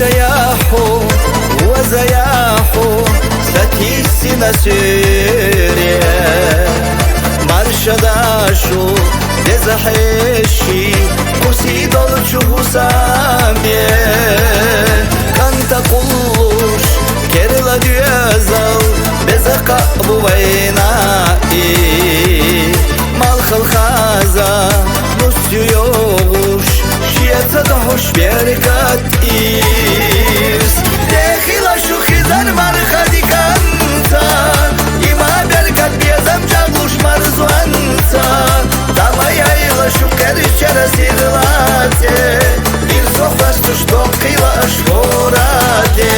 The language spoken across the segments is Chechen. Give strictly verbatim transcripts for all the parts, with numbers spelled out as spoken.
Яхьу, ваза яхьу, сатийсина суьре. Маршада шу, деза хьеши, куси долчу гьусаме. КӀанта кхуллуш, керла доьзал, беза кхаъ бу вайна и. Малхал хаза, нус ю йогӀуш, шеца дохӀуш беркат ийс. Дехила шу хизан марха диканца, има беркат безам чӀагӀлуш марзванца. Дама яйла шу кхерчера сирлате, ил сохвастуш дохъила аш гораде.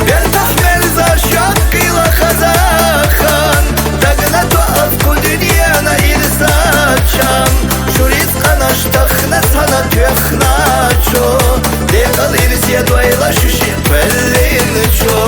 Бертахъ мерза шаккъила хазахан, дагна тоъав ку дуньяна ирсачам. Шуриз къанаш тахна цана тоьхначо, декъал ирсе дойла шуши квеллинчо.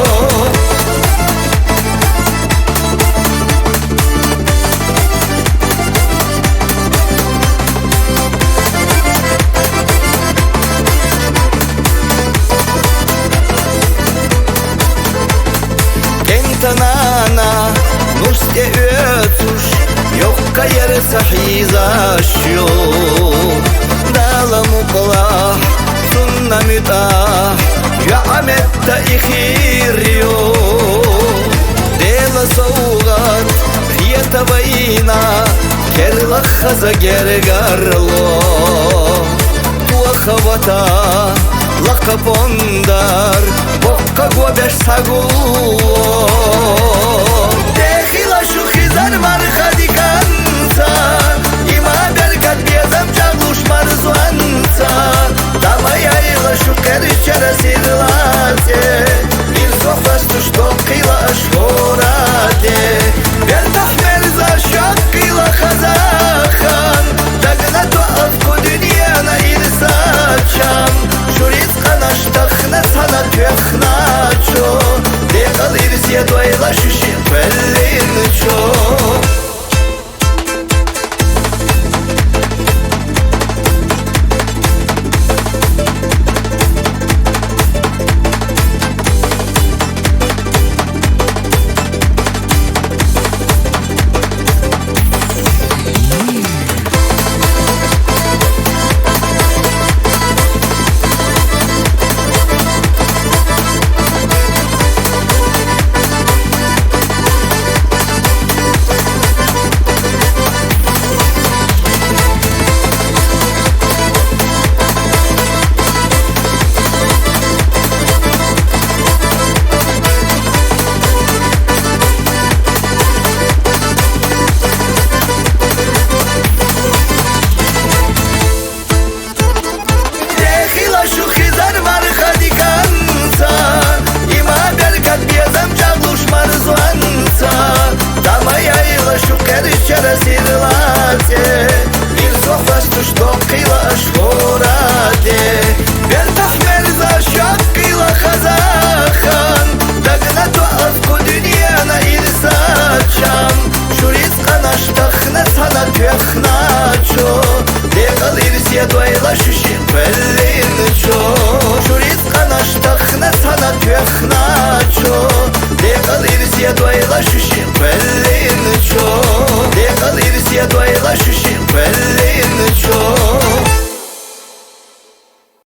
КӀента нана нус тӀеоьцуш, йохкаерса хьийзаш ю. Дала мукълахь, сунна муьтӀахь, я Ӏаметта ихир ю. Дела совгӀат, хета вайна, керла хаза гергарло. Ваха вата, лакха пондар, бокка гобеш сагулло. Дехила шу хизан марха диканца, има беркат безам чӀагӀлуш марзванца. Дама яйла шу кхерчера сирлате, ил сохвастуш дохъила аш гораде. Бертахъ мерза шаккъила хазахан, дагна тоъав ку дуньяна ирсачам. Шуриз къанаш тахна цана тоьхначо, декъал ирсе дойла шуши квеллинчо. Дехила шу хизан марха диканца, има беркат безам чӀагӀлуш марзванца. Дама яйла шу кхерчера сирлате, ил сохвастуш дохъила аш гораде. Бертахъ мерза шаккъила хазахан, дагна тоъав ку дуньяна ирсачам. Шуриз къанаш тахна цана тоьхначо, декъал ирсе дойла шуши квеллинчо. Шуриз къанаш тахна цана тоьхначо, декъал ирсе дойла шуши квеллинчо. Декъал ирсе дойла шуши